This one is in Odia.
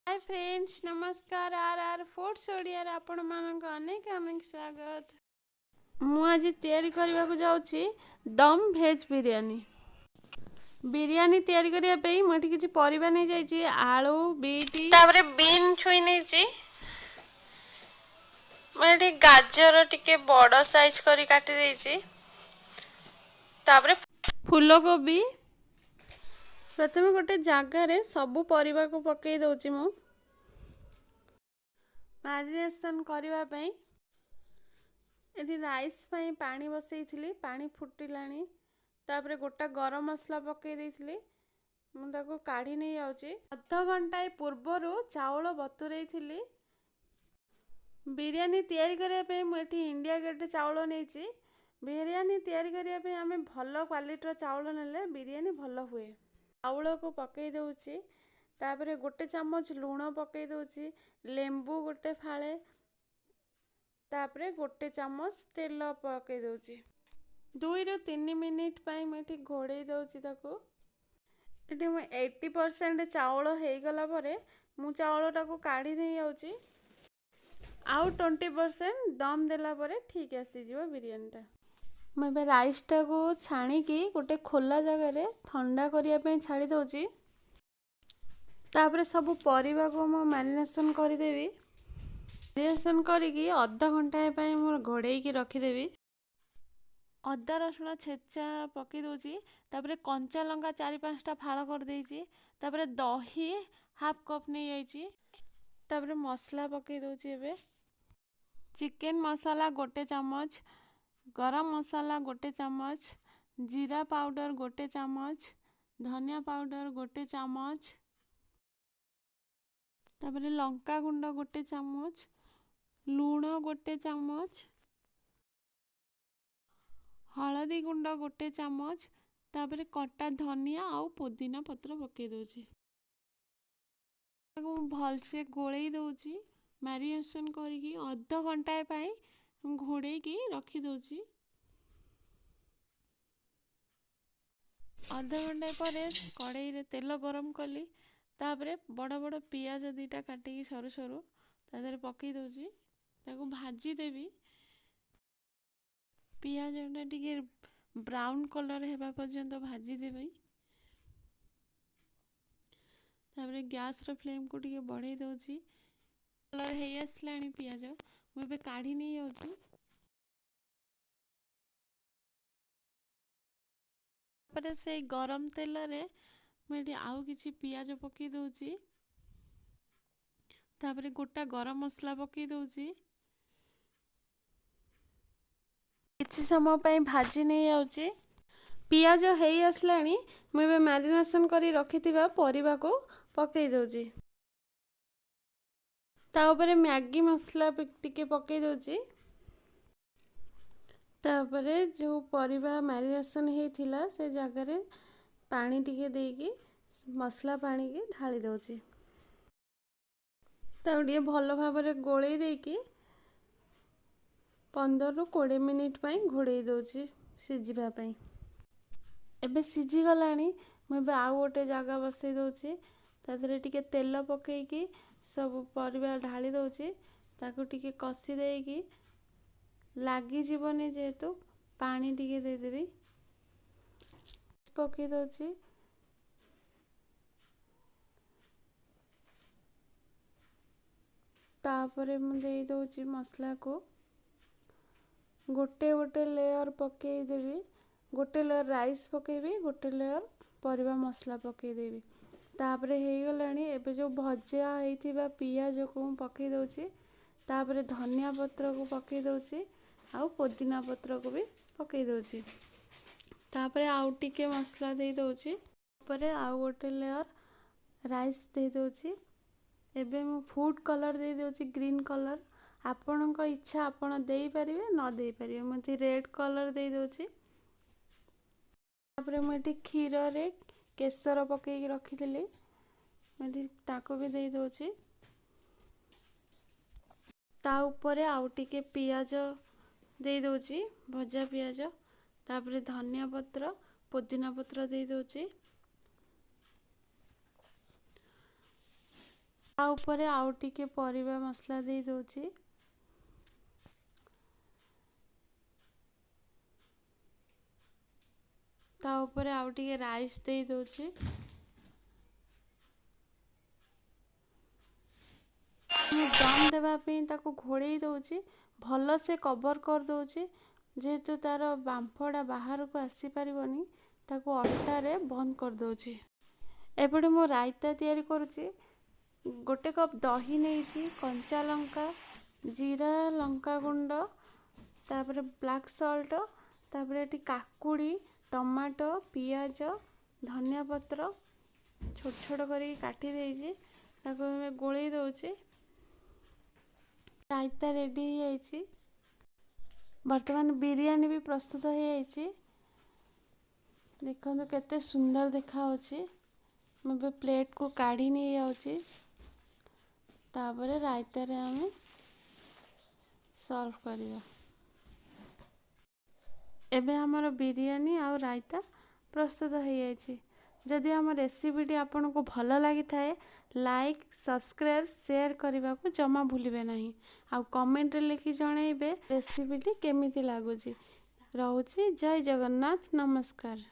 ହାଏ ଫ୍ରେଣ୍ଡସ୍, ନମସ୍କାର। ଆର୍ ଆର୍ ଫୁଡ଼୍ସ ଓଡ଼ିଆରେ ଆପଣମାନଙ୍କ ଅନେକ ଅନେକ ସ୍ୱାଗତ। ମୁଁ ଆଜି ତିଆରି କରିବାକୁ ଯାଉଛି ଦମ୍ ଭେଜ୍ ବିରିୟାନୀ। ବିରିୟାନୀ ତିଆରି କରିବା ପାଇଁ ମୁଁ ଏଠି କିଛି ପରିବା ନେଇଯାଇଛି, ଆଳୁ, ବିଟ୍, ତାପରେ ବିନ୍ ଛୁଇଁ ନେଇଛି। ମୁଁ ଏଠି ଗାଜର ଟିକେ ବଡ଼ ସାଇଜ୍ କରି କାଟି ଦେଇଛି, ତାପରେ ଫୁଲକୋବି। ପ୍ରଥମେ ଗୋଟେ ଜାଗାରେ ସବୁ ପରିବାକୁ ପକାଇ ଦେଉଛି ମୁଁ ମ୍ୟାରିନେସନ୍ କରିବା ପାଇଁ। ଏଠି ରାଇସ୍ ପାଇଁ ପାଣି ବସେଇଥିଲି, ପାଣି ଫୁଟିଲାଣି। ତାପରେ ଗୋଟା ଗରମ ମସଲା ପକାଇ ଦେଇଥିଲି, ମୁଁ ତାକୁ କାଢ଼ି ନେଇଯାଉଛି। ଅଧ ଘଣ୍ଟାଏ ପୂର୍ବରୁ ଚାଉଳ ବତୁରେଇଥିଲି। ବିରିୟାନୀ ତିଆରି କରିବା ପାଇଁ ମୁଁ ଏଠି ଇଣ୍ଡିଆ ଗେଟ୍ ଚାଉଳ ନେଇଛି। ବିରିୟାନୀ ତିଆରି କରିବା ପାଇଁ ଆମେ ଭଲ କ୍ୱାଲିଟିର ଚାଉଳ ନେଲେ ବିରିୟାନୀ ଭଲ ହୁଏ। ଚାଉଳକୁ ପକାଇ ଦେଉଛି, ତାପରେ ଗୋଟେ ଚାମଚ ଲୁଣ ପକାଇ ଦେଉଛି, ଲେମ୍ବୁ ଗୋଟେ ଫାଳେ, ତାପରେ ଗୋଟେ ଚାମଚ ତେଲ ପକାଇ ଦେଉଛି। 2ରୁ 3 ମିନିଟ୍ ପାଇଁ ମୁଁ ଏଠି ଘୋଡ଼େଇ ଦେଉଛି ତାକୁ। ଏଠି ମୁଁ 80% ଚାଉଳ ହେଇଗଲା ପରେ ମୁଁ ଚାଉଳଟାକୁ କାଢ଼ି ନେଇଯାଉଛି। ଆଉ 20% ଦମ୍ ଦେଲା ପରେ ଠିକ୍ ଆସିଯିବ ବିରିୟାନୀଟା। ମୁଁ ଏବେ ରାଇସ୍ଟାକୁ ଛାଣିକି ଗୋଟେ ଖୋଲା ଜାଗାରେ ଥଣ୍ଡା କରିବା ପାଇଁ ଛାଡ଼ି ଦେଉଛି। ତାପରେ ସବୁ ପରିବାକୁ ମୁଁ ମ୍ୟାରିନେସନ୍ କରିଦେବି। ମ୍ୟାରିନେସନ୍ କରିକି ଅଧ ଘଣ୍ଟାଏ ପାଇଁ ମୁଁ ଘୋଡ଼େଇକି ରଖିଦେବି। ଅଦା ରସୁଣ ଛେଚା ପକାଇ ଦେଉଛି, ତାପରେ କଞ୍ଚା ଲଙ୍କା 4-5ଟା ଫାଳ କରିଦେଇଛି, ତାପରେ ଦହି ହାଫ୍ କପ୍ ନେଇଯାଇଛି, ତାପରେ ମସଲା ପକାଇ ଦେଉଛି। ଏବେ ଚିକେନ୍ ମସଲା ଗୋଟେ ଚାମଚ, ଗରମ ମସଲା ଗୋଟେ ଚାମଚ, ଜିରା ପାଉଡ଼ର ଗୋଟେ ଚାମଚ, ଧନିଆ ପାଉଡ଼ର ଗୋଟେ ଚାମଚ, ତାପରେ ଲଙ୍କା ଗୁଣ୍ଡ ଗୋଟେ ଚାମଚ, ଲୁଣ ଗୋଟେ ଚାମଚ, ହଳଦୀ ଗୁଣ୍ଡ ଗୋଟେ ଚାମଚ, ତାପରେ କଟା ଧନିଆ ଆଉ ପୋଦିନା ପତ୍ର ପକାଇ ଦେଉଛି। ତାକୁ ମୁଁ ଭଲସେ ଗୋଳେଇ ଦେଉଛି। ମ୍ୟାରିନେସନ୍ କରିକି ଅଧ ଘଣ୍ଟାଏ ପାଇଁ ମୁଁ ଘୋଡ଼େଇକି ରଖିଦେଉଛି। ଅଧ ଘଣ୍ଟାଏ ପରେ କଡ଼େଇରେ ତେଲ ଗରମ କଲି, ତାପରେ ବଡ଼ ବଡ଼ ପିଆଜ 2ଟା କାଟିକି ସରୁ ସରୁ ତା ଦେହରେ ପକାଇ ଦେଉଛି, ତାକୁ ଭାଜିଦେବି। ପିଆଜଟା ଟିକେ ବ୍ରାଉନ୍ କଲର୍ ହେବା ପର୍ଯ୍ୟନ୍ତ ଭାଜିଦେବି। ତାପରେ ଗ୍ୟାସ୍ର ଫ୍ଲେମ୍କୁ ଟିକେ ବଢ଼େଇ ଦେଉଛି। କଲର୍ ହେଇ ଆସିଲାଣି ପିଆଜ, ମୁଁ ଏବେ କାଢ଼ି ନେଇଯାଉଛି। ତାପରେ ସେଇ ଗରମ ତେଲରେ ମୁଁ ଏଠି ଆଉ କିଛି ପିଆଜ ପକାଇ ଦେଉଛି, ତାପରେ ଗୋଟା ଗରମ ମସଲା ପକାଇ ଦେଉଛି। କିଛି ସମୟ ପାଇଁ ଭାଜି ନେଇଯାଉଛି। ପିଆଜ ହେଇ ଆସିଲାଣି, ମୁଁ ଏବେ ମ୍ୟାରିନେସନ୍ କରି ରଖିଥିବା ପରିବାକୁ ପକାଇ ଦେଉଛି। ତା ଉପରେ ମ୍ୟାଗି ମସଲା ଟିକେ ପକାଇ ଦେଉଛି। ତାପରେ ଯେଉଁ ପରିବା ମ୍ୟାରିନେସନ୍ ହେଇଥିଲା ସେ ଜାଗାରେ ପାଣି ଟିକେ ଦେଇକି ମସଲା ପାଣିକି ଢାଳି ଦେଉଛି। ତାକୁ ଟିକେ ଭଲ ଭାବରେ ଗୋଳେଇ ଦେଇକି 15ରୁ 20 ମିନିଟ୍ ପାଇଁ ଘୋଡ଼େଇ ଦେଉଛି ସିଝିବା ପାଇଁ। ଏବେ ସିଝିଗଲାଣି। ମୁଁ ଏବେ ଆଉ ଗୋଟେ ଜାଗା ବସେଇ ଦେଉଛି। ତା ଦେହରେ ଟିକେ ତେଲ ପକାଇକି ସବୁ ପରିବା ଢାଳି ଦେଉଛି। ତାକୁ ଟିକେ କଷି ଦେଇକି, ଲାଗିଯିବନି ଯେହେତୁ, ପାଣି ଟିକେ ଦେଇଦେବି, ପକାଇ ଦେଉଛି। ତାପରେ ମୁଁ ଦେଇଦେଉଛି ମସଲାକୁ ଗୋଟେ ଗୋଟେ ଲେୟର୍ ପକାଇଦେବି। ଗୋଟେ ଲେୟର୍ ରାଇସ୍ ପକାଇବି, ଗୋଟେ ଲେୟର୍ ପରିବା ମସଲା ପକାଇଦେବି। ତାପରେ ହେଇଗଲାଣି। ଏବେ ଯେଉଁ ଭଜା ହେଇଥିବା ପିଆଜକୁ ମୁଁ ପକାଇ ଦେଉଛି, ତାପରେ ଧନିଆ ପତ୍ରକୁ ପକାଇ ଦେଉଛି ଆଉ ପୋଦିନା ପତ୍ରକୁ ବି ପକାଇ ଦେଉଛି। ତାପରେ ଆଉ ଟିକେ ମସଲା ଦେଇଦେଉଛି, ଉପରେ ଆଉ ଗୋଟେ ଲେୟର୍ ରାଇସ୍ ଦେଇଦେଉଛି। ଏବେ ମୁଁ ଫୁଡ଼୍ କଲର୍ ଦେଇଦେଉଛି, ଗ୍ରୀନ୍ କଲର୍। ଆପଣଙ୍କ ଇଚ୍ଛା, ଆପଣ ଦେଇପାରିବେ, ନ ଦେଇପାରିବେ। ମୁଁ ଏଠି ରେଡ଼୍ କଲର୍ ଦେଇଦେଉଛି। ତାପରେ ମୁଁ ଏଠି କ୍ଷୀରରେ କେଶର ପକାଇକି ରଖିଥିଲି, ମୁଁ ଏଠି ତାକୁ ବି ଦେଇଦେଉଛି। ତା ଉପରେ ଆଉ ଟିକେ ପିଆଜ ଦେଇଦେଉଛି, ଭଜା ପିଆଜ। ତାପରେ ଧନିଆ ପତ୍ର, ପୋଦିନା ପତ୍ର ଦେଇଦେଉଛି। ତା ଉପରେ ଆଉ ଟିକେ ପରିବା ମସଲା ଦେଇ ଦେଉଛି। ତା ଉପରେ ଆଉ ଟିକେ ରାଇସ୍ ଦେଇ ଦେଉଛି। ମୁଁ ଦମ୍ ଦେବା ପାଇଁ ତାକୁ ଘୋଡ଼େଇ ଦେଉଛି, ଭଲସେ କଭର୍ କରିଦେଉଛି। ଯେହେତୁ ତା'ର ବାମ୍ଫଟା ବାହାରକୁ ଆସିପାରିବନି, ତାକୁ ଅଟାରେ ବନ୍ଦ କରିଦେଉଛି। ଏପଟେ ମୁଁ ରାଇତା ତିଆରି କରୁଛି। 1 କପ୍ ଦହି ନେଇଛି, କଞ୍ଚା ଲଙ୍କା, ଜିରା ଲଙ୍କା ଗୁଣ୍ଡ, ତାପରେ ବ୍ଲାକ୍ ସଲ୍ଟ, ତାପରେ ଏଠି କାକୁଡ଼ି, ଟମାଟୋ, ପିଆଜ, ଧନିଆ ପତ୍ର ଛୋଟ ଛୋଟ କରିକି କାଟି ଦେଇଛି, ତାକୁ ଏବେ ଗୋଳେଇ ଦେଉଛି। ରାଇତା ରେଡ଼ି ହେଇଯାଇଛି। ବର୍ତ୍ତମାନ ବିରିୟାନୀ ବି ପ୍ରସ୍ତୁତ ହେଇଯାଇଛି। ଦେଖନ୍ତୁ କେତେ ସୁନ୍ଦର ଦେଖାହେଉଛି। ମୁଁ ଏବେ ପ୍ଲେଟ୍କୁ କାଢ଼ି ନେଇଯାଉଛି। ତାପରେ ରାଇତାରେ ଆମେ ସର୍ଭ କରିବା। ଏବେ ଆମର ବିରିୟାନୀ ଆଉ ରାଇତା ପ୍ରସ୍ତୁତ ହେଇଯାଇଛି। ଯଦି ଆମ ରେସିପିଟି ଆପଣଙ୍କୁ ଭଲ ଲାଗିଥାଏ, ଲାଇକ୍, ସବସ୍କ୍ରାଇବ୍, ସେୟାର କରିବାକୁ ଜମା ଭୁଲିବେ ନାହିଁ। ଆଉ କମେଣ୍ଟରେ ଲେଖି ଜଣାଇବେ ରେସିପିଟି କେମିତି ଲାଗୁଛି। ରହୁଛି, ଜୟ ଜଗନ୍ନାଥ, ନମସ୍କାର।